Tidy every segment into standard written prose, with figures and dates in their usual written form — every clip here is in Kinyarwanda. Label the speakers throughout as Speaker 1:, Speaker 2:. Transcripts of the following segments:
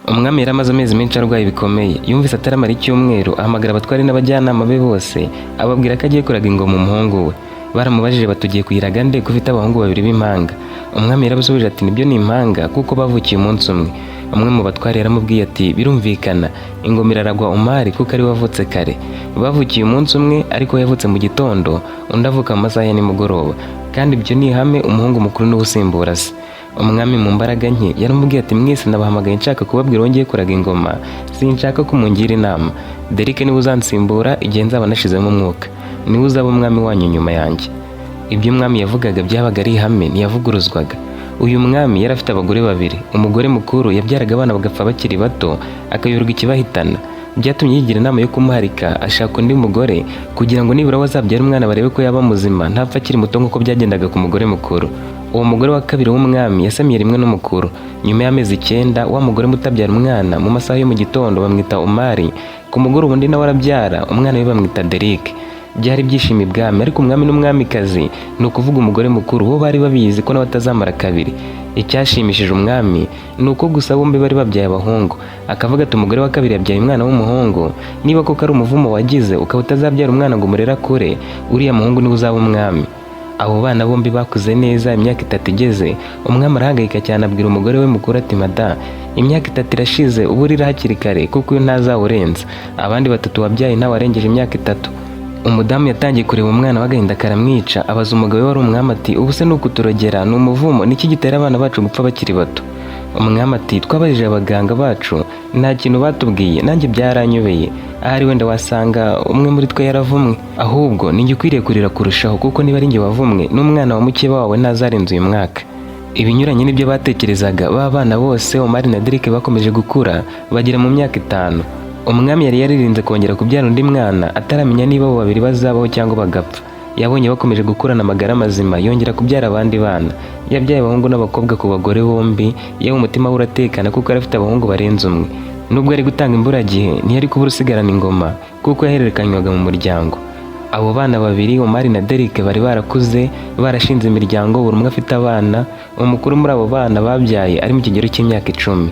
Speaker 1: Umwami yari amaze amezi menshi arwaye bikomeye. Yumvise ataramara icyumweru, ahamagara abatware n'abajyanama be bose, ababwira ko agiye kuraga ingoma umuhungu we. Baramubajije batugiye kuyiraga nde ko ufite abahungu babiri b'impanga? Umwami yarabasubije ati: "Nibyo, ni impanga kuko bavukiye umunsi umwe." Umwe mu batware yaramubwiye ati: "Birumvikana, ingoma iraragwa Umari kuko ari we wavutse kare. Bavukiye umunsi umwe, ariko we yavutse mu gitondo, undi avuka mu masaha ya nimugoroba, kandi ibyo ni ihame, umuhungu mukuru niwe usimbura se." Umwami mu mbaraga nke yaramubwiye ati: "Mwese nabahamagaye nshaka kubabwira uwo ngiye kuraga ingoma, sinshaka ko mungira inama. Derike niwe uzansimbura igihe nzaba nashizemo umwuka, niwe uzaba umwami wanyu nyuma yanjye." Ibyo umwami yavugaga byabaga ari ihame, ntiyavuguruzwaga. Uyu mwami yari afite abagore babiri. Umugore mukuru yabyaraga abana bagapfa bakiri bato, akayoberwa ikibahitana. Byatumye yigira inama yo kumuharika, ashaka undi mugore kugira ngo nibura we azabyare umwana barebe ko yaba muzima, ntapfa akiri muto nk'uko byagendaga ku mugore mukuru. Uwo mugore wa kabiri w'umwami yasamiye rimwe n'umukuru. Nyuma y'amezi 9, wa mugore mutabyara umwana mu masaha yo mu gitondo bamwita Umari, ku mugoroba undi nawe arabyara umwana we, bamwita Derike. Byari ibyishimo ibwami, ariko umwami n'umwamikazi, ni ukuvuga umugore mukuru, bo bari babizi ko nawe atazamara kabiri. Icyashimishije umwami ni uko gusa bombi bari babyaye abahungu. Akavuga ati: "Umugore wa kabiri yabyaye umwana w'umuhungu. Niba koko ari umuvumo wagize ukaba utazabyara umwana ngo umurere akure, uriya muhungu niwe uzaba umwami." Abo bana bombi bakuze neza. Imyaka 3 igeze, umwami arahangayika cyane, abwira umugore we mukuru ati: "Mada, imyaka 3 irashize, ubu urira hakiri kare kuko uyu ntazawurenza. Abandi batatu wabyaye ntawarengeje imyaka 3." Umudamu yatangiye kureba umwana w'agahinda karamwica, abaza umugabo we wari umwami ati: "Ubu se ni ukuturogera, ni umuvumo, niki gitera abana bacu gupfa bakiri bato?" Umwami ati: "Twabajije abaganga bacu, nta kintu batubwiye, nanjye byaranyobeye. Ahari wenda wasanga umwe muri twe yaravumwe. Ahubwo ninjye ukwiriye kurira kurushaho, kuko niba ari njye wavumwe, n'umwana wa mukeba wawe ntazarenza uyu mwaka." Ibinyuranye n'ibyo batekerezaga, ba bana bose Omari na Derek bakomeje gukura bagera mu myaka 5. Umwami yari yaririnze kongera kubyara undi mwana ataramenya niba abo babiri bazabaho cyangwa bagapfa. Yabonye bakomeje gukurana amagara mazima, yongera kubyara abandi bana. Yabyaye abahungu n'abakobwa ku bagore bombi. Yewe, umutima we uratekana kuko yari afite abahungu barenze umwe. Nubwo yari gutanga imburagihe, ntiyari kubura usigarana ingoma kuko yahererekanywaga mu muryango. Abo bana babiri, Omari na Derek, bari barakuze, barashinze imiryango, buri umwe afite abana. Umukuru muri abo bana babyaye ari mu kigero cy'imyaka 10.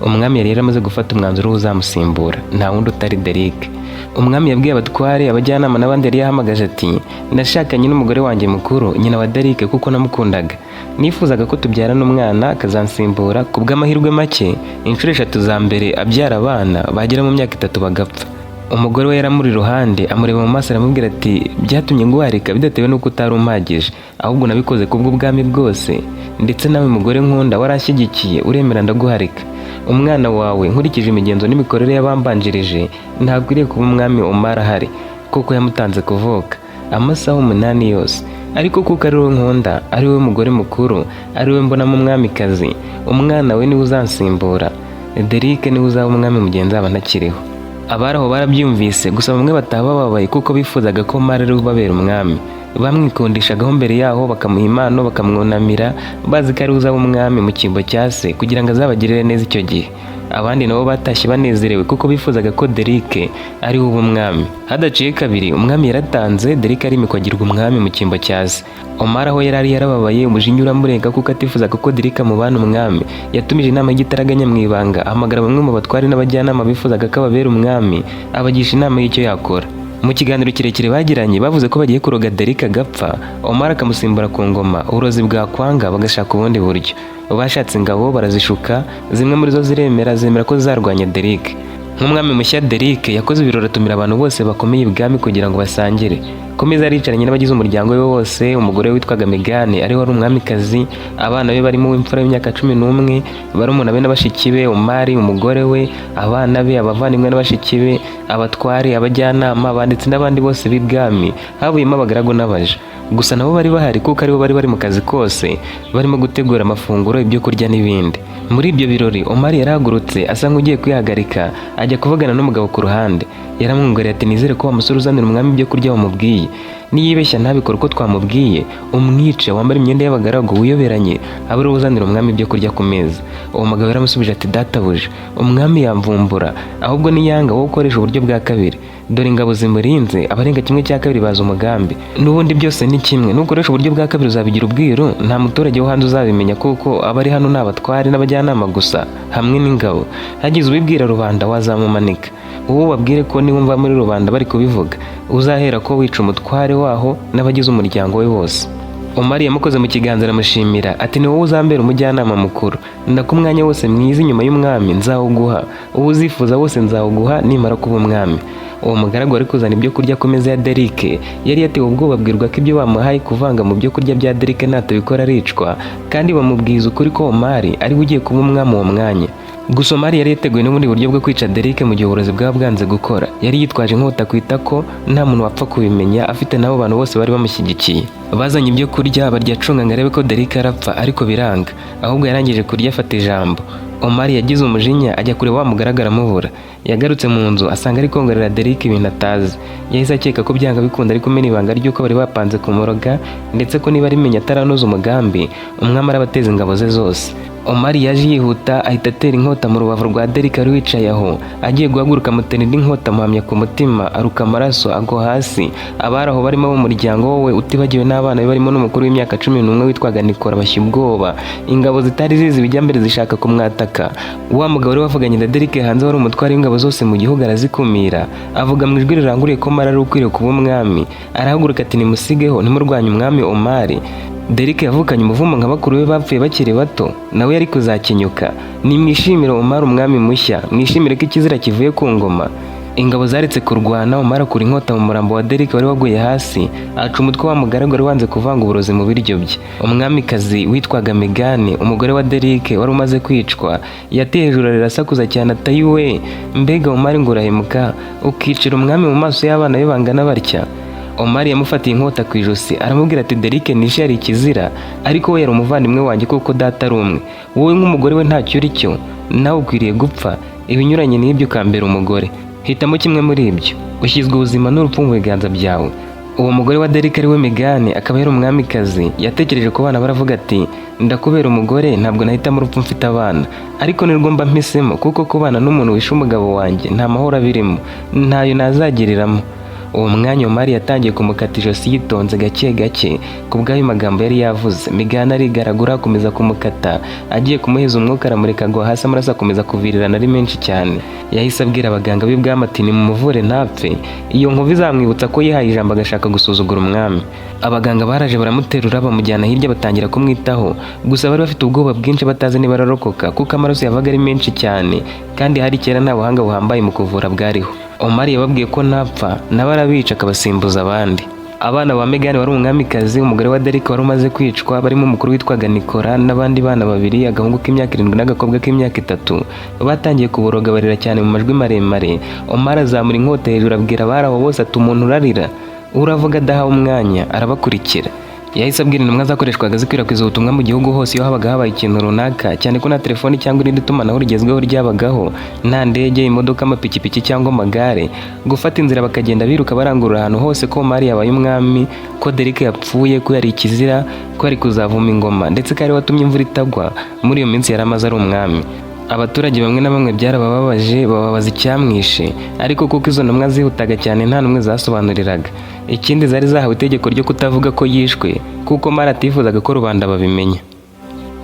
Speaker 1: Umwami yari yaramaze gufata umwanzuro w'uzamusimbura, nta wundi utari Derek. Umwami yabwiye abatware, abajyanama n'abandi yari yahamagaje ati: "Nashakanye n'umugore wanjye mukuru, nyina wa Derek, kuko namukundaga. Nifuzaga ko tubyarana umwana akazansimbura. Ku bw'amahirwe make, inshuro eshatu za mbere abyara abana bagera mu myaka 3 bagapfa." Umugore we yaramuri iruhande, amureba mu maso, aramubwira ati: "Byatumye nguharika bidatewe n'uko utari umpagije, ahubwo nabikoze kubw'ubwami bwose. Ndetse nawe mugore nkunda waranshyigikiye, uremera ndaguharika. Umwana wawe, nkurikije imigenzo n'imikorere y'abambanjirije, ntakwiriye kuba umwami Omar ahari, kuko yamutanze kuvuka amasaha 8 yose. Ariko kuko ari wowe nkunda, ari wowe mugore mukuru, ari wowe mbonamo umwamikazi, umwana we niwe uzansimbura. Derike niwe uzaba umwami mu gihe nzaba ntakiriho." Abari aho barabyumvise, gusa bamwe bataha bababaye kuko bifuzaga ko Omar ari we ubabera umwami. Bamwikundishagaho mbere yaho, bakamuha impano, bakamwunamira, bazi ko ari we uzaba umwami mu cyimbo cya se kugira ngo azabagirire neza icyo gihe. Abandi nabo batashye banezerewe kuko bifuzaga ko Derike ari we uba umwami. Hadaciye kabiri, umwami yaratanze, Derike arimikwa, agirwa umwami mu cyimbo cya se. Omar aho yari ari yarababaye, umujinya uramurenga kuko atifuzaga ko Derike amubana umwami. Yatumije inama y'igitaraganya mu ibanga, ahamagara bamwe mu batware n'abajyanama bifuzaga ko ababera umwami, abagisha inama y'icyo yakora. Mu kiganiro kirekire bagiranye, bavuze ko bagiye kuroga Derike agapfa, Omar akamusimbura ku ngoma. Uburozi bwakwanga bagashaka ubundi buryo. Bashatse ingabo barazishuka, zimwe muri zo ziremera, zemera ko zizarwanya Derike. Nk'umwami mushya, Derike yakoze ibirori, atumira abantu bose bakomeye ibwami kugira ngo basangire. Ku meza yaricaranye n'abagize umuryango we wose: umugore we witwaga Megane ariwe wari umwamikazi, abana be barimo uw'imfura w'imyaka 11, barumuna be na bashiki be, Omari, umugore we, abana be, abavandimwe na bashiki be, abatware, abajyanama, abanditsi n'abandi bose b'ibwami. Havuyemo abagaragu n'abaja gusa, nabo bari bahari kuko aribo bari bari mu kazi kose, barimo gutegura amafunguro, ibyo kurya n'ibindi. Muri ibyo birori, Omari yarahagurutse asa nk'ugiye kwihagarika, ajya kuvugana n'umugabo ku ruhande. Yaramwungariye ati: "Nizere ko wa musore uzanira umwami ibyo kurya wamubwiye. Niyibeshya ntabikore uko twamubwiye, umwice, wambare imyenda y'abagaragu, wiyoberanye, abe ariwe uzanira umwami ibyo kurya ku meza." Uwo mugabo yaramusubije ati: "Databuja, umwami yamvumbura. Ahubwo niyanga, wowe ukoresha uburyo bwa kabiri. Dore ingabo zimurinze, abarenga 1/2 bazi umugambi. N'ubundi byose ni kimwe. Nukoresha uburyo bwa kabiri uzabigira ubwiru, nta muturage wo hanze uzabimenya, kuko abari hano ni abatware n'abajyanama gusa hamwe n'ingabo. Hagize ubibwira rubanda wazamumanika. Wowe ubabwire ko niwumva muri rubanda bari kubivuga, uzahera ko wica umutware waho n'abagize umuryango we bose." Omari yamukoze mu kiganza aramushimira ati: "Ni wowe uzambera umujyanama mukuru. Ndako umwanya wose mwiza inyuma y'umwami nzawuguha. Uwo uzifuza wose nzawuguha nimara kuba umwami." Uwo mugaragu wari kuzana ibyo kurya ku meza ya Derike yari yatewe ubwoba, abwirwa ko ibyo bamuhaye kuvanga mu byo kurya bya Derike natabikora aricwa, kandi bamubwiza ukuri ko Omari ari we ugiye kuba umwami uwo mwanya. Gusa Omari yari yateguye n'ubundi buryo bwo kwica Derike mu gihe uburozi bwaba bwanze gukora. Yari yitwaje inkota ku itako, nta muntu wapfa kubimenya, afite n'abo bantu bose bari bamushyigikiye. Bazanye ibyo kurya barya, acunga ngo arebe ko Derike arapfa, ariko biranga. Ahubwo yarangije kurya afata ijambo. Omari yagize umujinya, ajya kureba wa mugaragu aramubura. Yagarutse mu nzu asanga ari kongorera Derike ibintu atazi. Yahise akeka ko byanga bikunda ari kumena ibanga ry'uko bari bapanze kumuroga, ndetse ko niba arimenya ataranoza umugambi, umwami arabateza ingabo ze zose. Omari yaje yihuta, ahita atera inkota mu rubavu rwa Derike wari wicaye aho. Agiye guhaguruka, amutera indi nkota, amuhamya ku mutima, aruka amaraso agwa hasi. Abari aho barimo abo mu muryango we, utibagiwe n'abana be barimo n'umukuru w'imyaka 11 witwaga Nikora, bashya ubwoba. Ingabo zitari zizi ibijya mbere zishaka kumwataka. Wa mugabo wari wavuganye na Derike hanze, wari umutware w'ingabo zose mu gihugu, arazikumira, avuga mu ijwi riranguruye ko Omari ari ukwiriye kuba umwami. Arahaguruka ati: "Nimusigeho, ntimurwanye umwami Omari. Derike yavukanye umuvumo nka bakuru be bapfuye bakiri bato, nawe yari kuzakenyuka. Nimwishimire Omari umwami mushya, mwishimire ko ikizira kivuye ku ngoma." Ingabo zaretse kurwana. Omari akura inkota mu murambo wa Derike wari waguye hasi, aca umutwe wa mugaragu wari wanze kuvanga uburozi mu biryo bye. Umwamikazi witwaga Megane, umugore wa Derike wari umaze kwicwa, yateye hejuru arirasakuza cyane ati: "We, mbega Omari, ngo urahemuka ukicira umwami mu maso y'abana be bangana batya!" Omari yamufatiye inkota ku ijosi, aramubwira ati: "Derike nishe yari ikizira, ariko we yari umuvandimwe wanjye kuko data ari umwe. Wowe nk'umugore we ntacyo uri cyo, nawe ukwiriye gupfa. Ibinyuranye n'ibyo ukambera umugore. Hitamo kimwe muri ibyo, ushyizwe ubuzima n'urupfu mu biganza byawe." Uwo mugore wa Derike, ari we Megane, akaba yari umwamikazi, yatekereje ku bana, baravuga ati: "Ndakubera umugore, ntabwo nahitamo urupfu mfite abana, ariko nirwo mba mpisemo, kuko kubana n'umuntu wishe umugabo wanjye nta mahoro abirimo, ntayo nazagiriramo." Uwo mwanya Omari yatangiye kumukata ijosi yitonze gake gake. Ku bw'ayo magambo yari yavuze, Megane arigaragura, akomeza kumukata. Agiye kumuheza umwuka, aramureka agwa hasi, amaraso akomeza kuvirirana ari menshi cyane. Yahise abwira abaganga b'ibwami ati: "Nimumuvure ntapfe, iyo nkovu izamwibutsa ko yihaye ijambo agashaka gusuzugura umwami." Abaganga baraje, baramuterura, bamujyana hirya, batangira kumwitaho. Gusa bari bafite ubwoba bwinshi, batazi niba ararokoka, kuko amaraso yavaga ari menshi cyane, kandi hari kera nta buhanga buhambaye mu kuvura bwariho. Omari yababwiye ko napfa nawe arabica akabasimbuza abandi. Abana ba Megane wari umwamikazi, umugore wa Derek wari umaze kwicwa, barimo umukuru witwaga Nikora n'abandi bana babiri, agahungu k'imyaka 7 n'agakobwa k'imyaka 3, batangiye kuboroga, barira cyane mu majwi maremare. Omar azamura inkota hejuru, abwira abari aho bose ati: "Umuntu urarira, uravuga adahawe umwanya, arabakurikira." Yahise abwira intumwa zakoreshwaga zikwirakwiza ubutumwa mu gihugu hose iyo habaga habaye ikintu runaka, cyane ko nta telefoni cyangwa irindi tumanaho rigezweho ryabagaho, nta ndege, imodoka, amapikipiki cyangwa amagare, gufata inzira bakagenda biruka barangurura ahantu hose ko Omari yabaye umwami, ko Derek yapfuye, ko yari ikizira, ko yari kuzavuma ingoma, ndetse ko ari watumye imvura itagwa muri iyo minsi yari amaze ari umwami. Abaturage bamwe na bamwe byarabababaje, bababaza icyamwishe, ariko kuko izo ntumwa zihutaga cyane, nta n'umwe zasobanuriraga. Ikindi, zari zahawe itegeko ryo kutavuga ko yishwe, kuko Omari atifuzaga ko rubanda babimenya.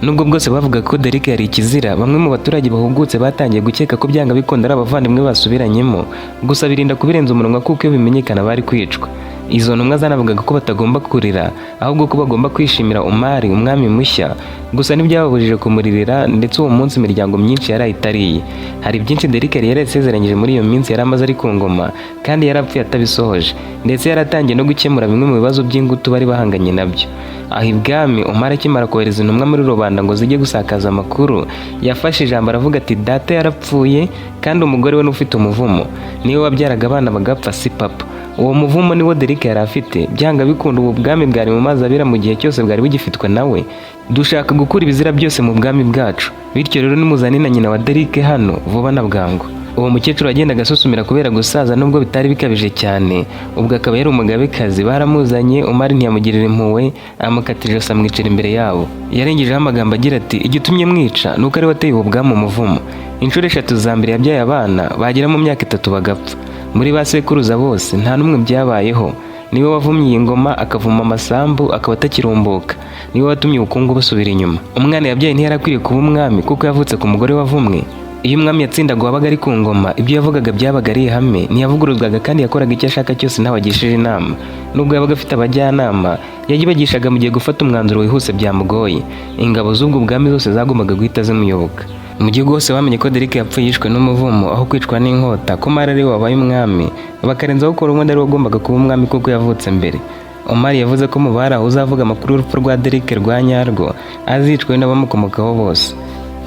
Speaker 1: Nubwo bwose bavuga ko Derek yari ikizira, bamwe mu baturage bahugutse batangiye gukeka ko byanga bikunda ari abavandimwe basubiranyemo. Gusa birinda kubirenza umunwa, kuko iyo bimenyekana bari kwicwa. Izo ntumwa zanavugaga ko batagomba kurira, ahubwo ko bagomba kwishimira Omari umwami mushya. Gusa ntibyababujije kumuririra, ndetse uwo munsi imiryango myinshi yari itariye. Hari byinshi Derek yari yarasezeranyije muri iyo minsi yari amaze ari ku ngoma, kandi yarapfuye atabisohoje. Ndetse yaratangiye no gukemura bimwe mu bibazo by'ingutu bari bahanganye nabyo aho ibwami. Omar akimara kohereza intumwa muri rubanda ngo zijye gusakaza amakuru, yafashe ijambo aravuga ati: "Data yarapfuye, kandi umugore we n'ufite umuvumo, niwe wabyaraga abana bagapfa, si papa. Uwo muvumo niwo Derek yari afite. Byanga bikunda ubu bwami bwari mu mazi abira mu gihe cyose bwari bugifitwe nawe. Dushaka gukura ibizira byose mu bwami bwacu. Bityo rero nimuzane na nyina wa Derek hano vuba na bwangu." Uwo mukecuru wagendaga asusumira kubera gusaza nubwo bitari bikabije cyane, ubwo akaba yari umugabekazi. Baramuzanye, Omar ntiyamugirira impuhwe, amukata ijosi amwicira imbere yabo. Yarengejeho amagambo agira ati: "Igitumye mwica ni uko ari we wateye ubu bwami umuvumo. Inshuro 3 za mbere yabyaye abana bagera mu myaka 3 bagapfa. Muri ba sekuruza bose nta n'umwe byabayeho. Niwe wavumye iyi ngoma, akavuma amasambu akaba atakirumbuka. Niwe watumye ubukungu busubira inyuma. Umwana yabyaye ntiyarakwiriye kuba umwami kuko yavutse ku mugore wavumwe." Iyo umwami yatsindaga uwabaga ari ku ngoma, ibyo yavugaga byabaga ari ihame, ntiyavuguruzwaga, kandi yakoraga icyo ashaka cyose ntawe agishije inama. Nubwo yabaga afite abajyanama, yayibagishaga mu gihe gufata umwanzuro wihuse byamugoye. Ingabo z'ubwo bwami zose zagombaga guhita zimuyoboka. Mu gihugu hose bamenye ko Derek yapfuye yishwe n'umuvumo aho kwicwa n'inkota, ko Mari ariwe wabaye umwami, bakarenzaho ko ubundi ariwe wagombaga kuba umwami kuko yavutse mbere. Omar yavuze ko mu bari aho uzavuga amakuru y'urupfu rwa Derek rwa nyarwo azicwe n'abamukomokaho bose.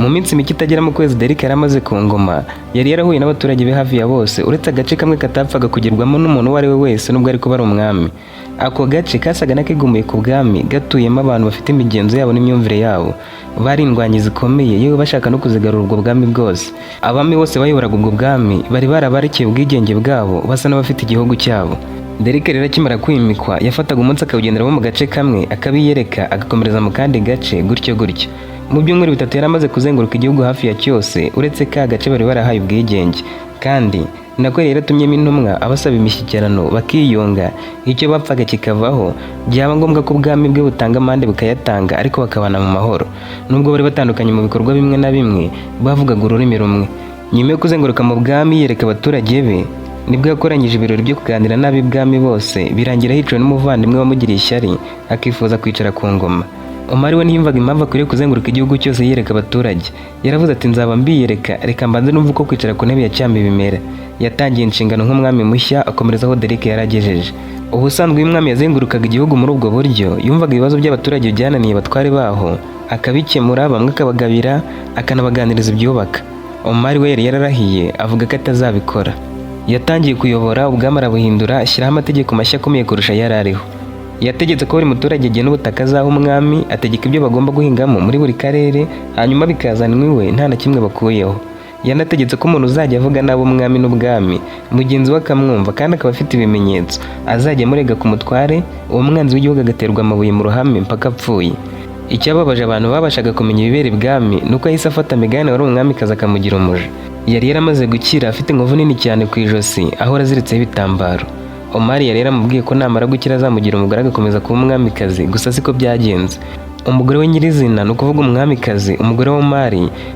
Speaker 1: Mu minsi mike itagera mu kwezi Derek yari amaze ku ngoma, yari yarahuye n'abaturage be hafi ya bose, uretse agace kamwe katapfaga kugerwamo n'umuntu uwo ari we wese nubwo ari kuba ari umwami. Ako gace kasaga n'akigumuye ku bwami, gatuyemo abantu bafite imigenzo yabo n'imyumvire yabo. Bari indwanyi zikomeye, yewe bashaka no kuzigarura ubwo bwami bwose. Abami bose bayoboraga ubwo bwami bari barabarekeye ubwigenge bwabo, basa n'abafite igihugu cyabo. Derek rero akimara kwimikwa, yafataga umunsi akawugenderamo mu gace kamwe, akabiyereka, agakomereza mu kandi gace, gutyo gutyo. Mu byumweru 3 yari amaze kuzenguruka igihugu hafi ya cyose, uretse ka gace bari barahaye ubwigenge. Kandi nako yari yaratumyemo intumwa abasaba imishyikirano, bakiyunga, icyo bapfaga kikavaho, byaba ngombwa ko ubwami bwe butanga amande bukayatanga, ariko bakabana mu mahoro. Nubwo bari batandukanye mu bikorwa bimwe na bimwe, bavugaga ururimi rumwe. Nyuma yo kuzenguruka mu bwami yereka abaturage be, nibwo yakoranyije ibirori byo kuganira n'ab'ibwami bose, birangira hicawe n'umuvandimwe wamugiriye ishyari akifuza kwicara ku ngoma. Omar we ntiyumvaga impamvu akwiriye kuzenguruka igihugu cyose yiyereka abaturage. Yaravuze ati: "Nzaba mbiyereka, reka mbanze numve uko kwicara ku ntebe ya cyami bimera." Yatangiye inshingano nk'umwami mushya, akomereza aho Derek yari agejeje. Ubusanzwe iyo umwami yazengurukaga igihugu muri ubwo buryo, yumvaga ibibazo by'abaturage byananiye abatware baho, akabikemura, bamwe akabagabira, akanabaganiriza ibyubaka. Omar we yari yararahiye avuga ko atazabikora. Yatangiye kuyobora ubwami, arabuhindura, ashyiraho amategeko mashya akomeye kurusha ayari ariho. Yategetse ko buri muturage agena ubutaka azaha umwami, ategeka ibyo bagomba guhingamo muri buri karere, hanyuma bikazanwa iwe nta na kimwe bakuyeho. Yanategetse ko umuntu uzajya avuga nabi umwami n'ubwami, mugenzi we akamwumva kandi akaba afite ibimenyetso, azajya amurega ku mutware, uwo mwanzi w'igihugu agaterwa amabuye mu ruhame mpaka apfuye. Icyababaje abantu babashaga kumenya ibibera ibwami ni uko yahise afata Megane wari umwamikazi akamugira umuja. Yari yaramaze gukira, afite inkovu nini cyane ku ijosi, ahora aziritseho ibitambaro. Omar yari yaramubwiye ko namara gukira azamugira umugore, agakomeza kuba umwamikazi, gusa siko byagenze. Umugore we nyirizina, ni ukuvuga umwamikazi, umugore wa Omar,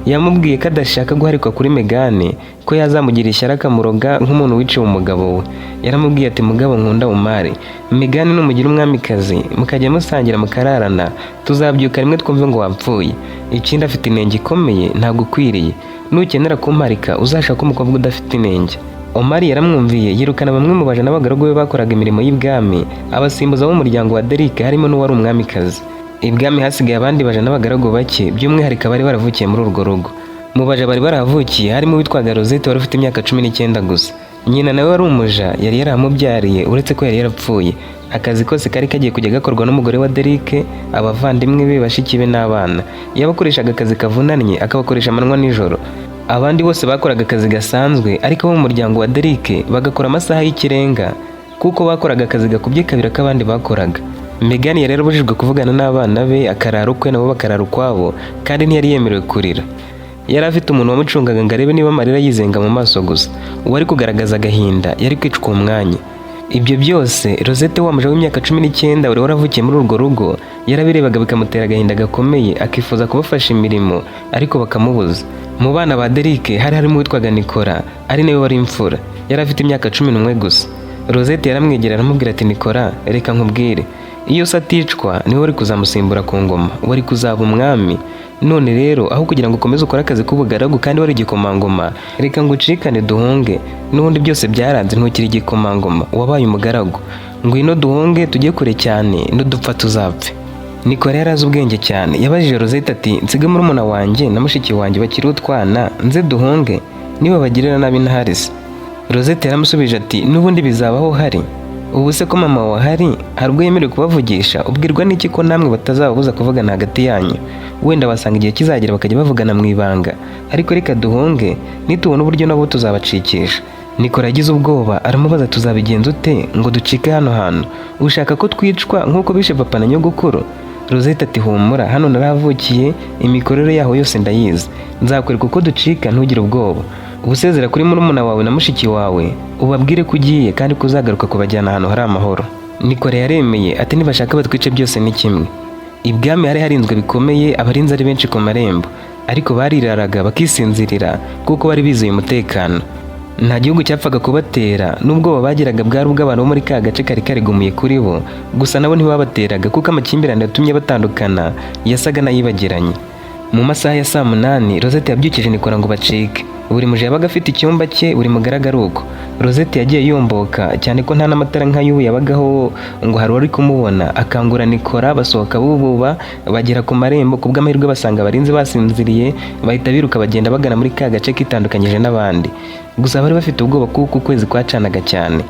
Speaker 1: yamubwiye ko adashaka guharikwa kuri Megane, ko yazamugira ishyari akamuroga nk'umuntu wiciwe umugabo we. Yaramubwiye ati: "Mugabo nkunda Omar, Megane numugira umwamikazi, mukajya musangira mukararana, tuzabyuka rimwe twumve ngo wapfuye. Ikindi, afite inenge ikomeye, ntabwo ukwiriye. Nukenera kumparika uzashaka umukobwa udafite inenge." Omar yaramwumviye, yirukana bamwe mu baja n'abagaragu be bakoraga imirimo y'ibwami, abasimbuza bo mu muryango wa Derek, harimo n'uwari umwamikazi. Ibwami hasigaye abandi baja n'abagaragu bake, by'umwihariko abari baravukiye muri urwo rugo. Mu baja bari barahavukiye harimo uwitwaga Rosette wari ufite imyaka 19 gusa. Nyina nawe wari umuja yari yaramubyariye, uretse ko yari yarapfuye. Akazi kose kari kagiye kujya gakorwa n'umugore wa Derek, abavandimwe be, bashiki be n'abana. Yabakoreshaga akazi kavunanye, akabakoresha amanywa nijoro. Abandi bose bakoraga akazi gasanzwe, ariko abo mu muryango wa Derek bagakora amasaha y'ikirenga kuko bakoraga akazi gakubye kabiri ak'abandi bakoraga. Megan yari yarabujijwe kuvugana n'abana be, akarara ukwe nabo bakarara ukwabo, kandi ntiyari yemerewe kurira. Yari afite umuntu wamucungaga ngo arebe niba amarira yizenga mu maso gusa. Uwari kugaragaza agahinda yari kwicwa uwo mwanya. Ibyo byose Rosette wa muja w'imyaka 19 wari waravukiye muri urwo rugo yarabirebaga bikamutera agahinda gakomeye, akifuza kubafasha imirimo ariko bakamubuza. Mu bana ba Derek hari harimo uwitwaga Nicola, ari nawe wari imfura. Yari afite imyaka 11 gusa. Rosette yaramwegera aramubwira ati: "Nicola, reka nkubwire, iyo se aticwa niwe wari kuzamusimbura ku ngoma, wari kuzaba umwami. None rero aho kugira ngo ukomeze ukore akazi k'ubugaragu kandi wari igikomangoma, reka ngucikane duhunge. N'ubundi byose byaranze, ntukiri igikomangoma, wabaye umugaragu. Ngwino duhunge tujye kure cyane, nudupfa tuzapfe." Nicola yari azi ubwenge cyane. Yabajije Rosette ati: "Nsige murumuna wanjye na mushiki wanjye bakiri utwana, nze duhunge? Niba bagirira nabi ntarise?" Rosette yaramusubije ati: "N'ubundi bizabaho hari. Ubu se ko mama wahari hari ubwo yemerewe kubavugisha? Ubwirwa n'iki ko namwe batazababuza kuvugana hagati yanyu? Wenda wasanga igihe kizagera bakajya bavugana mu ibanga, ariko reka duhunge, nitubona uburyo nabo tuzabacikisha. Nikora yagize ubwoba, aramubaza, tuzabigenza ute ngo ducike hano hantu? Ushaka ko twicwa nk'uko bishe papa na nyogokuru? Rosette ati humura, hano narahavukiye, imikorere yaho yose ndayizi, nzakwereka uko ducika, ntugire ubwoba. Ubusezera kuri murumuna wawe na mushiki wawe, ubabwire ko ugiye kandi ko uzagaruka kubajyana ahantu hari amahoro. Nikora yaremeye ati nibashaka batwice, byose ni kimwe. Ibwami hari harinzwe bikomeye, abarinzi ari benshi ku marembo, ariko bariraraga bakisinzirira kuko bari bizeye umutekano. Nta gihugu cyapfaga kubatera, n'ubwoba bagiraga bwari ubw'abantu bo muri ka gace kari karigumuye kuri bo gusa, nabo ntibabateraga kuko amakimbirane yatumye batandukana yasaga n'ayibagiranye. Mu masaha ya saa 8, Rosette yabyukije Nikora ngo bacike. Buri muja yabaga afite icyumba cye, buri mugaragara uko. Rosette yagiye yomboka cyane ko nta n'amatara nk'ay'ubu yabagaho ngo hari uwari kumubona, akangura Nikora, basohoka bububa bagera ku marembo. Ku bw'amahirwe basanga abarinzi basinziriye, bahita biruka bagenda bagana muri ka gace kitandukanyije n'abandi. Gusa bari bafite ubwoba kuko ukwezi kwacanaga cyane.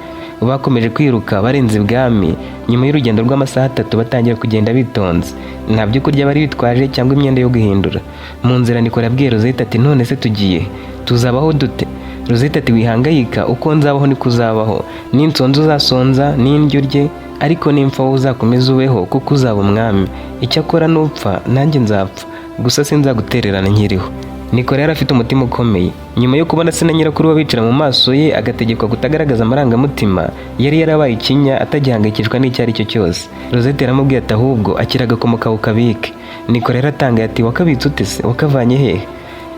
Speaker 1: Bakomeje kwiruka barenze ibwami. Nyuma y'urugendo rw'amasaha 3 batangira kugenda bitonze. Nta byo kurya bari bitwaje cyangwa imyenda yo guhindura. Mu nzira Nikora yabwiye Rosette ati none se tugiye, tuzabaho dute? Rosette ati wihangayika, uko nzabaho niko uzabaho, ninsonza uzasonza, n'indyo urye, ariko nimfa wowe uzakomeze ubeho kuko uzaba umwami. Icyakora nupfa nanjye nzapfa, gusa sinzagutererana nkiriho. Nikora yari afite umutima ukomeye. Nyuma yo kubona se na nyirakuru babicara mu maso ye, agategekwa kutagaragaza amarangamutima, yari yarabaye ikinya, atagihangayikishwa n'icyo ari cyo cyose. Rosette yaramubwiye ati ahubwo akira agakomo kawe ukabike. Nikora yaratangaye ati wakabitse ute se? Wakavanye hehe?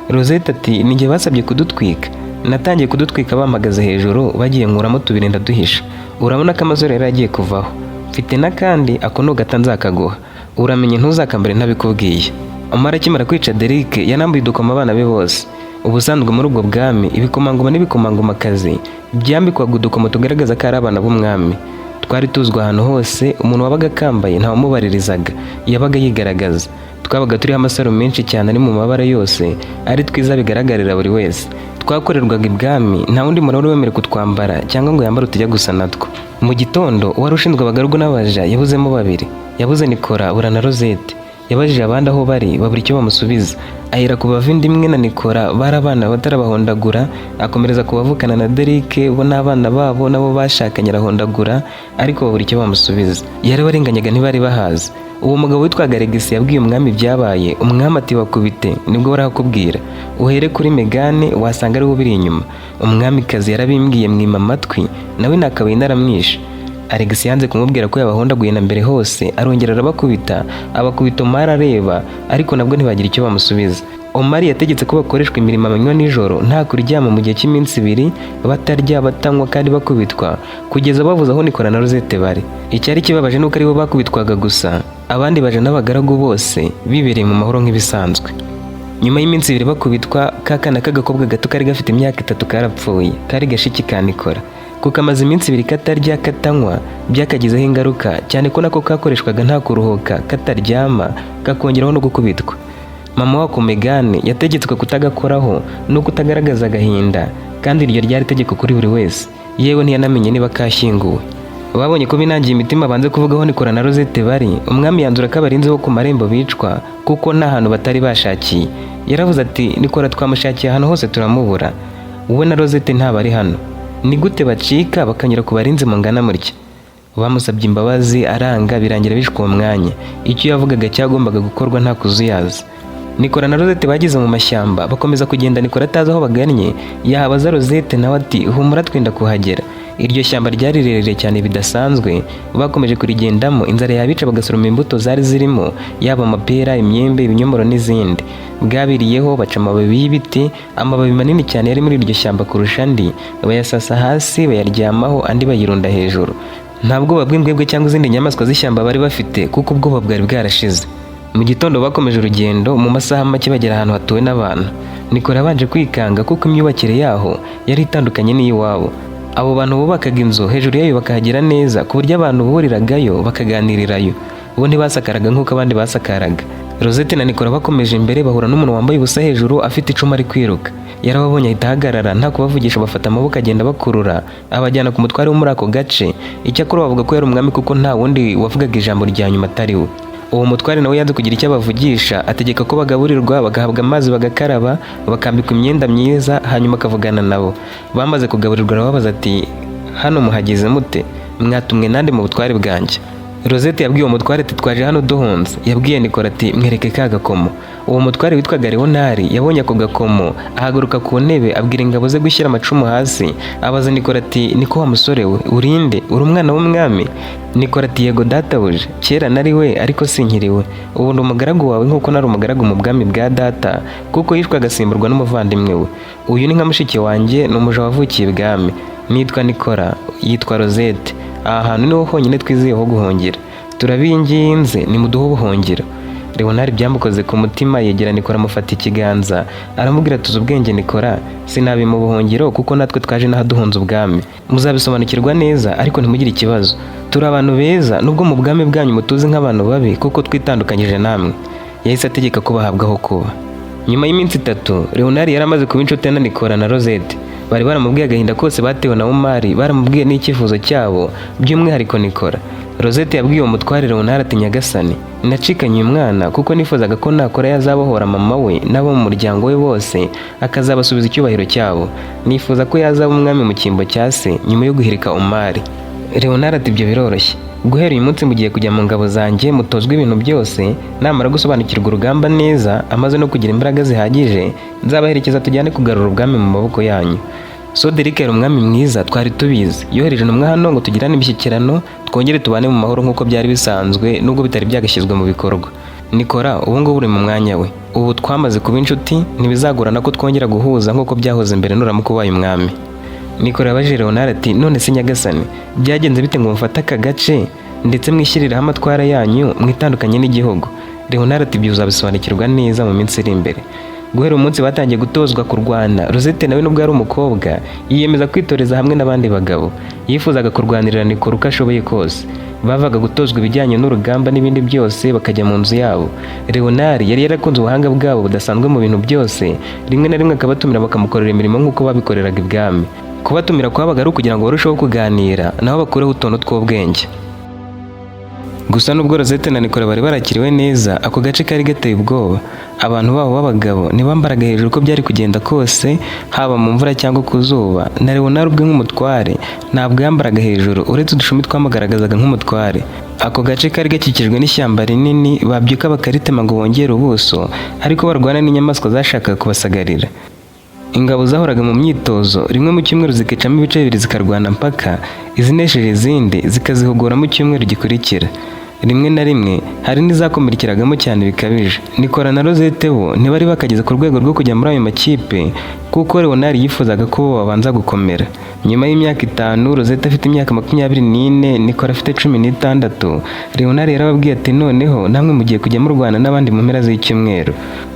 Speaker 1: Rosette ati ni njye basabye kudutwika. Natangiye kudutwika bampagaze hejuru, bagiye nkuramo tubiri ndaduhisha. Urabona ko amazuru yari agiye kuvaho. Mfite n'akandi, ako nugata nzakaguha. Uramenye ntuzakambare ntabikubwiye. Omar akimara kwica Derek yanambuye udukoma abana be bose. Ubusanzwe muri ubwo bwami ibikomangoma n'ibikomangomakazi byambikwaga udukomo tugaragaza ko ari abana b'umwami. Twari tuzwi ahantu hose, umuntu wabaga akambaye ntawumubaririzaga, yabaga yigaragaza. Twabaga turiho amasaro menshi cyane ari mu mabara yose, ari twiza bigaragarira buri wese. Twakorerwaga ibwami, nta wundi muntu wari wemerewe kutwambara cyangwa ngo yambare utujya gusa natwo. Mu gitondo uwari ushinzwe abagaragu n'abaja yabuzemo babiri, yabuze Nikora, abura na Rosette. Yabajije abandi aho bari, babura icyo bamusubiza. Ahera ku bavandimwe na Nikora, bari abana batarabahondagura, akomereza ku bavukana na Derek, bo n'abana babo nabo bashakanye, arahondagura, ariko babura icyo bamusubiza. Yarabarenganyaga, ntibari bahazi. Uwo mugabo witwaga Alegisi yabwiye umwami ibyabaye. Umwami ati bakubite nibwo barakubwira, uhere kuri Megane, wasanga ariwe ubiri inyuma. Umwamikazi yarabimbwiye mwima amatwi, nawe nakabaye naramwishe. Alex yanze kumubwira ko yabahondaguye na mbere hose, arongera arabakubita, abakubita Omar areba, ariko nabwo ntibagira icyo bamusubiza. Omar yategetse ko bakoreshwa imirimo amanywa nijoro, nta kuryama, mu gihe cy'iminsi 2, batarya, batanywa kandi bakubitwa, kugeza bavuze aho Nikora na Rosette bari. Icyari kibabaje nuko aribo bakubitwaga gusa, abandi baje n'abagaragu bose bibereye mu mahoro nk'ibisanzwe. Nyuma y'iminsi 2 bakubitwa, ka kana k'agakobwa gato kari gafite imyaka 3 karapfuye, kari gashiki ka Nikora. Kuko amaze iminsi 2 katarya katanywa, byakagizeho ingaruka cyane ko nako kakoreshwaga nta kuruhuka, kataryama, kakongeraho no gukubitwa. Mama wako Megane yategetswe kutagakoraho no kutagaragaza agahinda, kandi iryo ryari itegeko kuri buri wese. Yewe ntiyanamenye niba kashyinguwe. Babonye ko binangiye imitima, banze kuvuga aho Nikora na Rosette bari. Umwami yanzura ko abarinzi bo ku marembo bicwa kuko nta hantu batari bashakiye. Yaravuze ati Nikora twamushakiye ahantu hose turamubura, wowe na Rosette ntabari hano, ni gute bacika bakanyura ku barinzi mungana mutya? Bamusabye imbabazi aranga, birangira bishwe uwo mwanya. Icyo yavugaga cyagombaga gukorwa nta kuzuyaza. Nikora na Rosette bageze mu mashyamba, bakomeza kugenda Nikora atazi aho bagannye. Yahabaza Rosette nawe ati humura, twenda kuhagera. Iryo shyamba ryari rirerire cyane bidasanzwe. Bakomeje kurigendamo, inzara yabica bagasoroma imbuto zari zirimo, yaba amapera, imyembe, ibinyomoro n'izindi. Bwabiriyeho baca amababi y'ibiti, amababi manini cyane yari muri iryo shyamba kurusha andi, bayasasa hasi bayaryamaho, andi bayirunda hejuru. Nta bwoba bw'imbwebwe cyangwa izindi nyamaswa z'ishyamba bari bafite kuko ubwoba bwari bwarashize. Mu gitondo bakomeje urugendo, mu masaha make bagera ahantu hatuwe n'abantu. Nikora yabanje kwikanga kuko imyubakire yaho yari itandukanye n'iy'iwabo. Abo bantu bubakaga inzu hejuru yayo bakahagira neza ku buryo abantu buriragayo bakaganirirayo. Bo ntibasakaraga nk'uko abandi basakaraga. Rosette na Nicola bakomeje imbere, bahura n'umuntu wambaye ubusa hejuru, afite icumu, ari kwiruka. Yarababonye ahita ahagarara, nta kubavugisha, bafata amaboko agenda bakurura, abajyana ku mutware wo muri ako gace. Icyakora bavuga ko yari umwami, kuko nta wundi wavugaga ijambo rya nyuma atari we. Uwo mutware nawe yanze kugira icyo abavugisha, ategeka ko bagaburirwa, bagahabwa amazi, bagakaraba, bakambikwa imyenda myiza, hanyuma akavugana nabo. Bamaze kugaburirwa arababaza ati: "Hano muhageze mute? Mwatumwe nande mu butware bwanjye?" Rosette yabwiye uwo mutware ati: "Twaje hano duhunze." Yabwiye Nicola ati: "Mwereke ka gakomo." Uwo mutware witwaga Leonari yabonye ako gakomo, ahaguruka ku ntebe, abwira ingabo ze gushyira amacumu hasi. Abaza Nicola ati: "Niko wa musore we, urinde? Uri umwana w'umwami?" Nicola ati: "Yego databuja, kera nari we, ariko sinkiriwe. Ubu ndi umugaragu wawe nk'uko nari umugaragu mu bwami bwa data, kuko yishwe agasimburwa n'umuvandimwe we. Uyu ni nka mushiki wanjye, ni umuja wavukiye ibwami. Nitwa Nicola, yitwa Rosette. Aha hantu niho honyine twizeye ho guhungira. Turabinginze, nimuduhe ubuhungiro." Leonard byamukoze ku mutima, yegera Nicola, amufata ikiganza, aramubwira: "Tuzi ubwenge Nicola, sinabi mu buhungiro, kuko natwe twaje n'aha duhunze ubwami. Muzabisobanukirwa neza, ariko ntimugire ikibazo. Turi abantu beza, nubwo mu bwami bwanyu mutuzi nk'abantu babi kuko twitandukanyije namwe." Yahise ategeka ko bahabwa aho kuba. Nyuma y'iminsi 3, Leonard yari amaze kuba inshuti na Nicola na Rosette. Bari baramubwiye agahinda kose batewe na Umari, baramubwiye n'icyifuzo cyabo, by'umwihariko Nicola. Rosette yabwiye uwo mutware Leonard ati: "Nyagasani, nacikanye uyu mwana kuko nifuzaga ko nakora yazabohora mama we n'abo mu muryango we bose, akazabasubiza icyubahiro cyabo. Nifuza ko yazaba umwami mu cyimbo cya se nyuma yo guhirika Umari." Leonard ati: "Ibyo biroroshye. Guhera uyu munsi mugiye kujya mu ngabo zanjye, mutozwe ibintu byose. Namara gusobanukirwa urugamba neza, amaze no kugira imbaraga zihagije, nzabaherekeza tujyane kugarura ubwami mu maboko yanyu. Soderike yari umwami mwiza, twari tubizi. Yohereje intumwa hano ngo tugirane imishyikirano, twongere tubane mu mahoro nk'uko byari bisanzwe, nubwo bitari byagashyizwe mu bikorwa. Nikora, ubu ngubu uri mu mwanya we. Ubu twamaze kuba inshuti, ntibizagorana ko twongera guhuza nk'uko byahoze mbere nuramuka ubaye umwami." Nikora yabajije Leonard ati: "None se nyagasani, byagenze bite ngo mufate aka gace, ndetse mwishyirireho amatwara yanyu, mwitandukanye n'igihugu?" Leonard ati: "Ibyo uzabisobanukirwa neza mu minsi iri imbere." Guhera umunsi batangiye gutozwa kurwana. Rosette nawe, nubwo ari umukobwa, yiyemeza kwitoreza hamwe n'abandi bagabo. Yifuzaga kurwanirira Nikora uko ashoboye kose. Bavaga gutozwa ibijyanye n'urugamba n'ibindi byose, bakajya mu nzu yabo. Leonard yari yarakunze ubuhanga bwabo budasanzwe mu bintu byose, rimwe na rimwe akabatumira bakamukorera imirimo nk'uko babikoreraga ibwami. Kubatumira kwabaga ari ukugira ngo barusheho kuganira, nabo bakureho utuntu tw'ubwenge. Gusa nubwo Rosette na Nicola bari barakiriwe neza, ako gace kari gateye ubwoba. Abantu babo b'abagabo ntibambaraga hejuru uko byari kugenda kose, haba mu mvura cyangwa ku zuba. Na Leonard ubwe nk'umutware ntabwo yambaraga hejuru, uretse udushumi twamugaragazaga nk'umutware. Ako gace kari gakikijwe n'ishyamba rinini, babyuka bakaritema ngo bongere ubuso, ariko barwana n'inyamaswa zashakaga kubasagarira. Ingabo zahoraga mu myitozo rimwe mu cyumweru, zikicamo ibice bibiri, zikarwana mpaka izinesheje izindi, zikazihugura mu cyumweru gikurikira. Rimwe na rimwe hari n'izakomerekeragamo cyane bikabije. Nicola na Rosette bo ntibari bakageze ku rwego rwo kujya muri ayo makipe, kuko Leonard yifuzaga ko bo babanza gukomera. Nyuma y'imyaka 5, Rosette afite imyaka 24, Nicola afite 16, Leonard yarababwiye ati: "Noneho namwe mugiye kujya murwana n'abandi mu mpera z'icyumweru.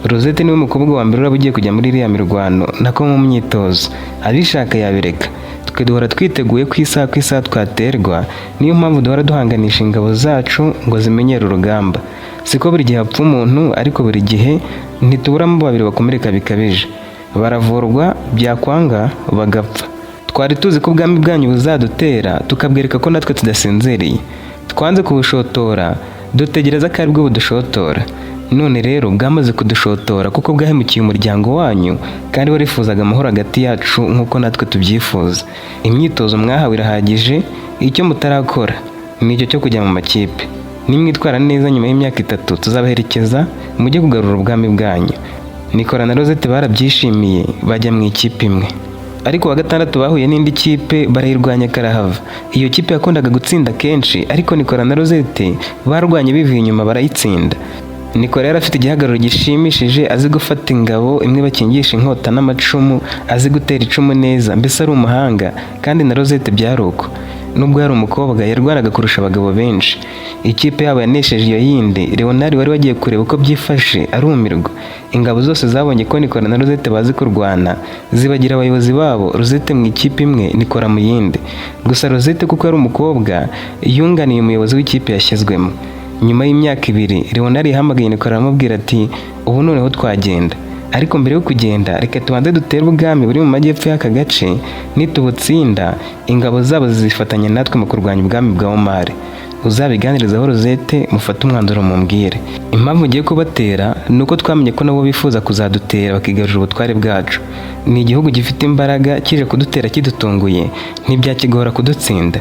Speaker 1: Rosette niwe mukobwa wa mbere uraba ugiye kujya muri iriya mirwano, nako mu myitozo. Abishaka yabireka. Twe duhora twiteguye ku isaha ku isaha twaterwa, niyo mpamvu duhora duhanganisha ingabo zacu ngo zimenyere urugamba. Siko buri gihe hapfa umuntu, ariko buri gihe ntituburamo babiri bakomereka bikabije, baravurwa, byakwanga bagapfa. Twari tuzi ko ubwami bwanyu buzadutera, tukabwereka ko natwe tudasinziriye. Twanze kubushotora, dutegereza ko aribwo budushotora. None rero bwamaze kudushotora, kuko bwahemukiye umuryango wanyu kandi warifuzaga amahoro hagati yacu nk'uko natwe tubyifuza. Imyitozo mwahawe irahagije, icyo mutarakora ni icyo cyo kujya mu makipe. Nimwitwara neza, nyuma y'imyaka 3 tuzabaherekeza mujye kugarura ubwami bwanyu." Nicola na Rosette barabyishimiye, bajya mu ikipe imwe. Ariko wa gatandatu bahuye n'indi kipe, barayirwanya karahava. Iyo kipe yakundaga gutsinda kenshi, ariko Nicola na Rosette barwanye bivuye inyuma, barayitsinda. Nicola yari afite igihagararo gishimishije, azi gufata ingabo imwe bakingisha inkota n'amacumu, azi gutera icumu neza, mbese ari umuhanga. Kandi na Rosette byari uko. Nubwo yari umukobwa, yarwanaga kurusha abagabo benshi. Ikipe yabo yanesheje iyo yindi. Leonard wari wagiye kureba uko byifashe arumirwa. Ingabo zose zabonye ko Nicola na Rosette bazi kurwana, zibagira abayobozi babo, Rosette mu ikipe imwe, Nicola mu yindi. Gusa Rosette, kuko yari umukobwa, yunganiye umuyobozi w'ikipe yashyizwemo. Nyuma y'imyaka 2 Leonard yahamagaye Nicolas aramubwira ati: "Ubu noneho twagenda, ariko mbere yo kugenda reka tubanze dutere ubwami buri mu majyepfo y'aka gace. Nitubutsinda, ingabo zabo zizifatanya natwe mu kurwanya ubwami bwa Omar. Uzabiganirizaho Rosette, mufate umwanzuro mumbwire. Impamvu ngiye kubatera ni uko twamenye ko nabo bifuza kuzadutera bakigarurira ubutware bwacu. Ni igihugu gifite imbaraga, kije kudutera kidutunguye ntibyakigora kudutsinda.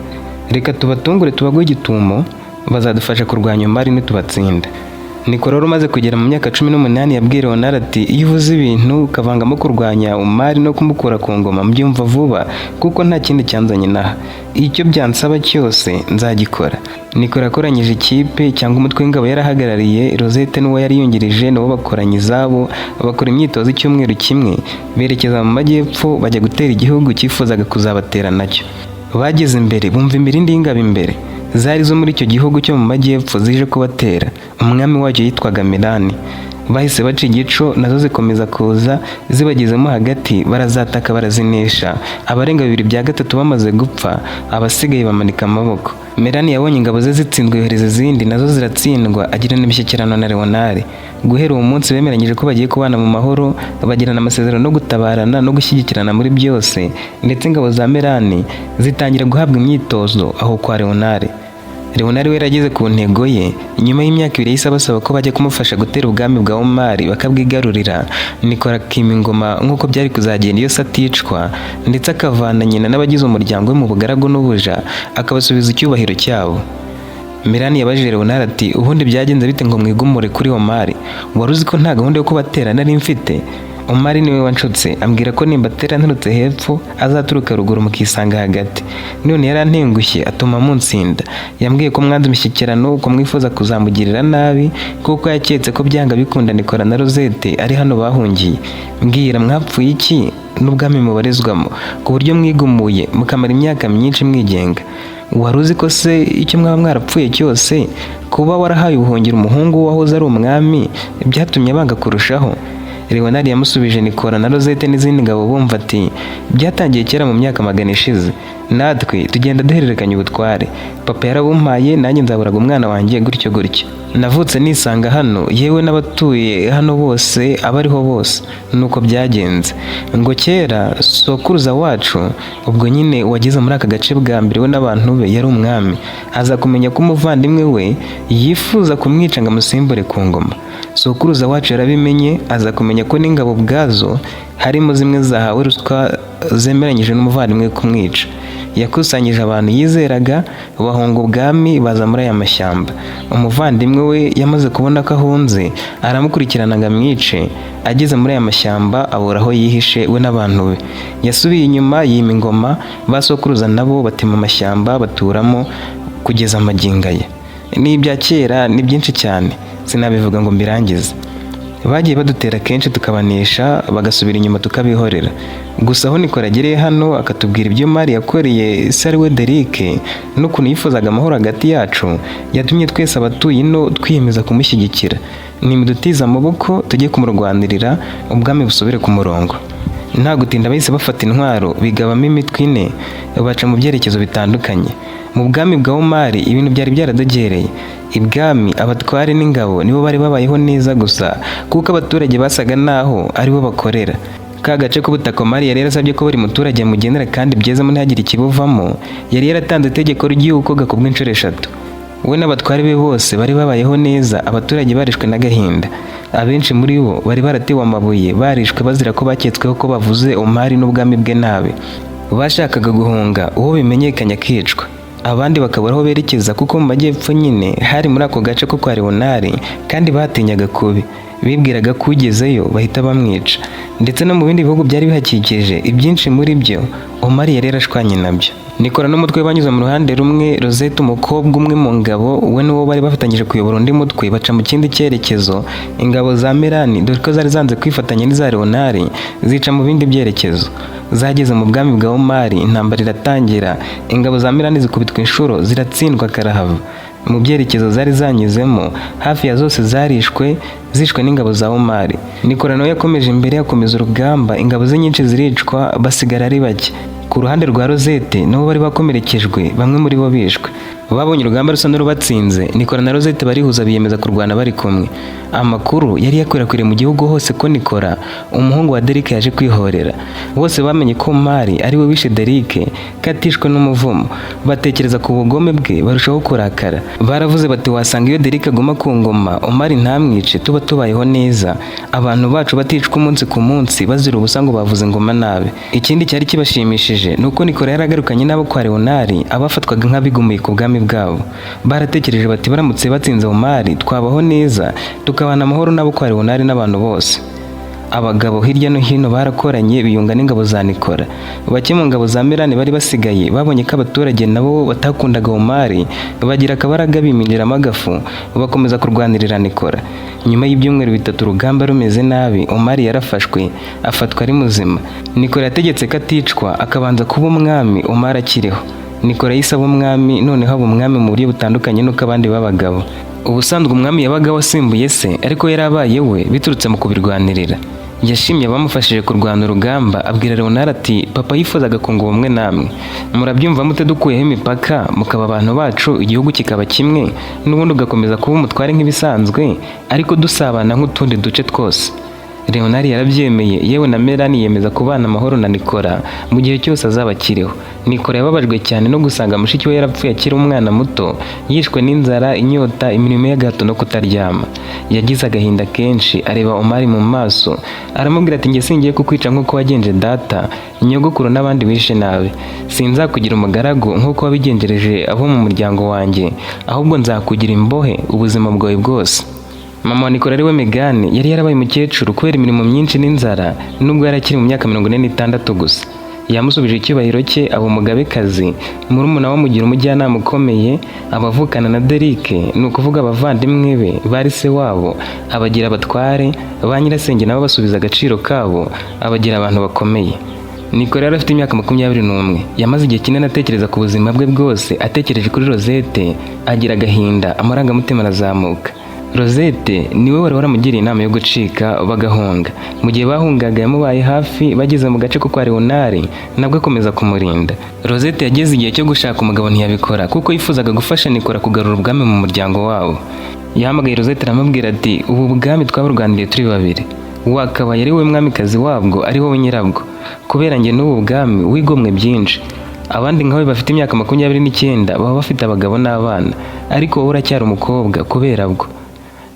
Speaker 1: Reka tubatungure, tubaguhe igitumo, bazadufasha kurwanya Omar nitubatsinda." Nicolas wari umaze kugera mu myaka 18 yabwiye Leonard ati: "Iyo uvuze ibintu ukavangamo kurwanya Omar no kumukura ku ngoma, mbyumva vuba, kuko nta kindi cyanzanye inaha. Icyo byansaba cyose nzagikora." Nicolas yakoranyije ikipe cyangwa umutwe w'ingabo yarahagarariye. Rosette n'uwo yari yungirije nabo bakoranya izabo, bakora imyitozo icyumweru kimwe, berekeza mu majyepfo bajya gutera igihugu cyifuzaga kuzabatera nacyo. Bageze imbere bumva imirindi y'ingabo imbere, zari zo muri icyo gihugu cyo mu majyepfo zije kubatera. Umwami wacyo yitwaga Milani. Bahise baca igico, nazo zikomeza kuza, zibagezemo hagati barazataka, barazinesha. Abarenga 2/3 bamaze gupfa, abasigaye bamanika amaboko. Melani yabonye ingabo ze zitsinzwe, yohereza izindi, nazo ziratsindwa, agirana imishyikirano na Leonard. Guhera uwo munsi bemeranyije ko bagiye kubana mu mahoro, bagirana amasezerano no gutabarana no gushyigikirana muri byose, ndetse ingabo za Melani zitangira guhabwa imyitozo aho kwa Leonard. Leonard we yarageze ku ntego ye. Nyuma y'imyaka 2 yahise abasaba ko bajya kumufasha gutera ubwami bwa Omar bakabwigarurira. Nicolas akima ingoma nk'uko byari kuzagenda iyo se aticwa, ndetse akavana nyina n'abagize umuryango we mu bugaragu n'ubuja, akabasubiza icyubahiro cyabo. Melani yabajije Leonard ati: "Ubundi byagenze bite ngo mwigumure kuri Omar? Wari uzi ko nta gahunda yo kubatera nari mfite? Omar niwe wanshutse, ambwira ko nimbatera nturutse hepfo azaturuka ruguru mukisanga hagati. None yarantengushye atuma munsinda. Yambwiye ko mwanze imishyikirano, ko mwifuza kuzamugirira nabi, kuko yaketse ko byanga bikunda Nicolas na Rosette ari hano bahungiye. Mbwira, mwapfuye iki n'ubwami mubarizwamo ku buryo mwigumuye mukamara imyaka myinshi mwigenga? Wari uzi ko se icyo mwaba mwarapfuye cyose, kuba warahaye ubuhungiro umuhungu wahoze ari umwami byatumye banga kurushaho?" Leonard yamusubije Nicolas na Rosette n'izindi ngabo bumva ati: "Byatangiye kera mu myaka 100 ishize, natwe tugenda duhererekanya ubutware. Papa yarabumpaye, nanjye nzaburaga umwana wanjye, gutyo gutyo. Navutse nisanga hano, yewe n'abatuye hano bose abariho bose nuko byagenze. Ngo kera sokuruza wacu, ubwo nyine wageze muri aka gace bwa mbere, we n'abantu be, yari umwami. Aza kumenya ko umuvandimwe we yifuza kumwica ngo amusimbure ku ngoma. Sokuruza wacu yarabimenye, aza kumenya ko n'ingabo ubwazo harimo zimwe zahawe ruswa zemeranyije n'umuvandimwe we kumwica. Yakusanyije abantu yizeraga, bahunga ubwami, baza muri aya mashyamba. Umuvandimwe we yamaze kubona ko ahunze, aramukurikirana ngo amwice. Ageze muri aya mashyamba abura aho yihishe we n'abantu be. Yasubiye inyuma yima ingoma, ba sokuruza nabo batema amashyamba baturamo kugeza amagingo aya. Ni ibya kera, ni byinshi cyane, sinabivuga ngo mbirangize. Bagiye badutera kenshi tukabanesha, bagasubira inyuma tukabihorera. Gusa aho Nicolas agereye hano akatubwira ibyo Mari yakoreye se ari we Derike n'ukuntu yifuzaga amahoro hagati yacu, yatumye twese abatuye ino twiyemeza kumushyigikira. Nimudutize amaboko tujye kumurwanirira, ubwami busubire ku murongo." Nta gutinda bahise bafata intwaro, bigabamo imitwe ine, baca mu byerekezo bitandukanye. Mu bwami bwa Omari ibintu byari byaradogereye. Ibwami abatware n'ingabo nibo bari babayeho neza gusa, kuko abaturage basaga naho aribo bakorera. Ka gace k'ubutaka Omari yari yarasabye ko buri muturage amugenera kandi byezemo ntihagire ikibuvamo, yari yaratanze itegeko ry'uko gakubwa inshuro 3. We n'abatware be bose bari babayeho neza, abaturage barishwe n'agahinda. Abenshi muri bo bari baratewe amabuye, barishwe bazira ko baketsweho ko bavuze Omari n'ubwami bwe nabi. Bashakaga guhunga, uwo bimenyekanye akicwa, abandi bakabura aho berekeza, kuko mu majyepfo nyine hari muri ako gace ko kwa Leonard, kandi batinyaga kubi, bibwiraga ko ugezeyo bahita bamwica. Ndetse no mu bindi bihugu byari bihakikije, ibyinshi muri byo Omar yari yarashwanye nabyo. Nicolas n'umutwe banyuze mu ruhande rumwe, Rosette umukobwa umwe mu ngabo we n'uwo bari bafatanyije kuyobora undi mutwe baca mu kindi cyerekezo. Ingabo za Melani, dore ko zari zanze kwifatanya n'iza Leonard, zica mu bindi byerekezo. Zageze mu bwami bwa Omar, intambara iratangira. Ingabo za Melani zikubitwa inshuro, ziratsindwa karahava. Mu byerekezo zari zanyuzemo hafi ya zose zarishwe, zishwe n'ingabo za Omar. Nicolas nawe yakomeje imbere, akomeza urugamba, ingabo ze nyinshi ziricwa, basigara ari bake. Ku ruhande rwa Rosette nabo bari bakomerekejwe, bamwe muri bo bishwe. Babonye urugamba rusa n'urubatsinze, Nikora na Rosette barihuza, biyemeza kurwana bari kumwe. Amakuru yari yakwirakwiriye mu gihugu hose ko Nikora, umuhungu wa Derike, yaje kwihorera. Bose bamenye ko Mari ari we wishe Derike, ko atishwe n'umuvumo. Batekereza ku bugome bwe barushaho kurakara. Baravuze bati: "Wasanga iyo Derike aguma ku ngoma, Omari ntamwice, tuba tubayeho neza, abantu bacu baticwa umunsi ku munsi bazira ubusa ngo bavuze ingoma nabi." Ikindi cyari kibashimishije ni uko Nikora yaragarukanye n'abo kwa Leonari, abafatwaga nk'abigumuye ku bwami bwabo. Baratekereje bati: "Baramutse batsinze Omari, twabaho neza, tukabana amahoro n'abo kwa Leonari n'abantu bose." Abagabo hirya no hino barakoranye, biyunga n'ingabo za Nikora. Bake mu ngabo za Melani bari basigaye babonye ko abaturage nabo batakundaga Omari, bagira akabaraga, biminjiramo agafu, bakomeza kurwanirira Nikora. Nyuma y'ibyumweru 3 urugamba rumeze nabi, Omari yarafashwe, afatwa ari muzima. Nikora yategetse ko aticwa, akabanza kuba umwami Omari akiriho. Nikora yahise aba umwami, noneho aba umwami mu buryo butandukanye n'uko abandi b'abagabo. Ubusanzwe umwami yabaga wasimbuye se, ariko yari abaye we biturutse mu kubirwanirira. Yashimye abamufashije kurwana urugamba, abwira Leonard ati: "Papa yifuzaga kunga ubumwe namwe. Murabyumva mute dukuyeho imipaka, mukaba abantu bacu, igihugu kikaba kimwe, n'ubundi ugakomeza kuba umutware nk'ibisanzwe, ariko dusabana nk'utundi duce twose?" Leonard yarabyemeye, yewe na Melanie yemeza kubana amahoro na Nikora mu gihe cyose azaba akiriho. Nikora yababajwe cyane no gusanga mushiki we yarapfuye akiri umwana muto, yishwe n'inzara, inyota, imirimo y'agahato no kutaryama. Yagize agahinda kenshi, areba Omari mu maso, aramubwira ati: "Njye singiye kukwica nk'uko wagenje data, nyogokuru n'abandi wishe nabi. Sinzakugira umugaragu nk'uko wabigenjereje abo mu muryango wanjye, ahubwo nzakugira imbohe ubuzima bwawe bwose." Mama wa Nikora, ariwe Megane, yari yarabaye umukecuru kubera imirimo myinshi n'inzara, nubwo yari akiri mu myaka 46 gusa. Yamusubije icyubahiro cye, aba umugabekazi, murumuna we amugira umujyanama ukomeye, abavukana na Derike, ni ukuvuga abavandimwe be bari se wabo, abagira abatware, ba nyirasenge nabo basubiza agaciro kabo, abagira abantu bakomeye. Nikora yari afite imyaka 21. Yamaze igihe kinini atekereza ku buzima bwe bwose, atekereje kuri Rosette, agira agahinda, amarangamutima arazamuka. Rosette niwe wari waramugiriye inama yo gucika bagahunga. Mu gihe bahungaga yamubaye hafi, bageze mu gace ko kwa Leonard nabwo akomeza kumurinda. Rosette yageze igihe cyo gushaka umugabo ntiyabikora, kuko yifuzaga gufasha Nikora kugarura ubwami mu muryango wabo. Yahamagaye Rosette aramubwira ati: "Ubu bwami twaburwaniriye turi babiri, wakabaye ari wowe mwamikazi wabwo, ari wowe nyirabwo. Kubera njye n'ubu bwami wigomwe byinshi. Abandi nkawe bafite imyaka 29 baba bafite abagabo n'abana, ariko wowe uracyari umukobwa. Kubera bwo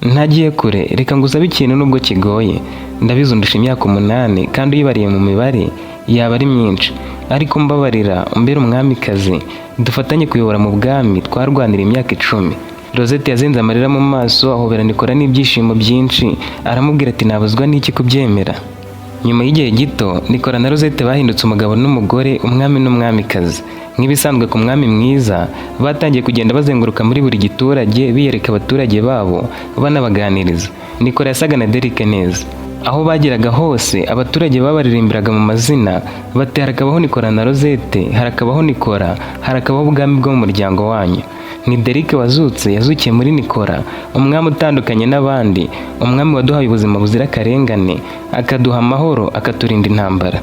Speaker 1: ntagiye kure, reka ngusabe ikintu nubwo kigoye. Ndabizi undusha imyaka 8, kandi uyibariye mu mibare yaba ari myinshi, ariko mbabarira umbere umwamikazi, dufatanye kuyobora mu bwami twarwanira imyaka 10." Rosette yazenze amarira mu maso, ahobera Nikora n'ibyishimo byinshi, aramubwira ati: "Nabuzwa n'iki kubyemera?" Nyuma y'igihe gito, Nikora na Rosette bahindutse umugabo n'umugore, umwami n'umwamikazi. Nk'ibisanzwe ku mwami mwiza, batangiye kugenda bazenguruka muri buri giturage, biyereka abaturage babo, banabaganiriza. Nikora yasaga na Derike neza. Aho bageraga hose abaturage babaririmbiraga mu mazina bati: "Harakabaho Nikora na Rosette, harakabaho Nikora, harakabaho ubwami bwo mu muryango wanyu. Ni Derike wazutse, yazukiye muri Nikora, umwami utandukanye n'abandi, umwami waduhaye ubuzima buzira akarengane, akaduha amahoro, akaturinda intambara."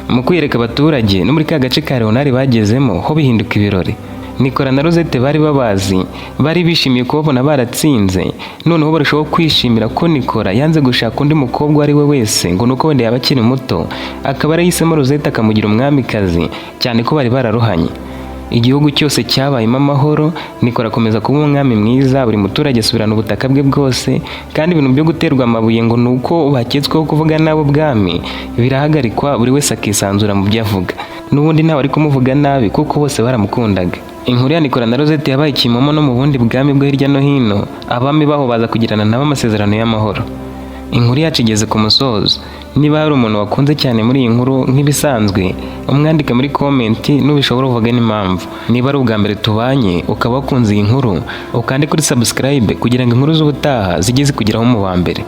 Speaker 1: Mu kwiyereka abaturage, no muri ka gace ka Leonard bagezemo ho bihinduka ibirori. Nikora na Rosette bari babazi, bari bishimiye kubabona baratsinze, noneho barushaho kwishimira ko Nikora yanze gushaka undi mukobwa uwo ari we wese ngo nuko wenda yaba akiri muto, akaba yarahisemo Rosette akamugira umwamikazi, cyane ko bari bararuhanye. Igihugu cyose cyabayemo amahoro, Nikora akomeza kuba umwami mwiza, buri muturage asubirana ubutaka bwe bwose, kandi ibintu byo guterwa amabuye ngo ni uko baketsweho kuvuga nabi ubwami birahagarikwa, buri wese akisanzura mu byo avuga. N'ubundi ntawe ari kumuvuga nabi kuko bose baramukundaga. Inkuru ya Nikora na Rosette yabaye kimomo no mu bundi bwami bwo hirya no hino, abami baho baza kugirana nabo amasezerano y'amahoro. Inkuru yacu igeze ku musozo. Niba hari umuntu wakunze cyane muri iyi nkuru, nk'ibisanzwe umwandike muri comment, nubishobora uvuge n'impamvu. Niba ari ubwa mbere tubanye ukaba wakunze iyi nkuru, ukande kuri subscribe kugira ngo inkuru z'ubutaha zijye zikugeraho mu wa mbere.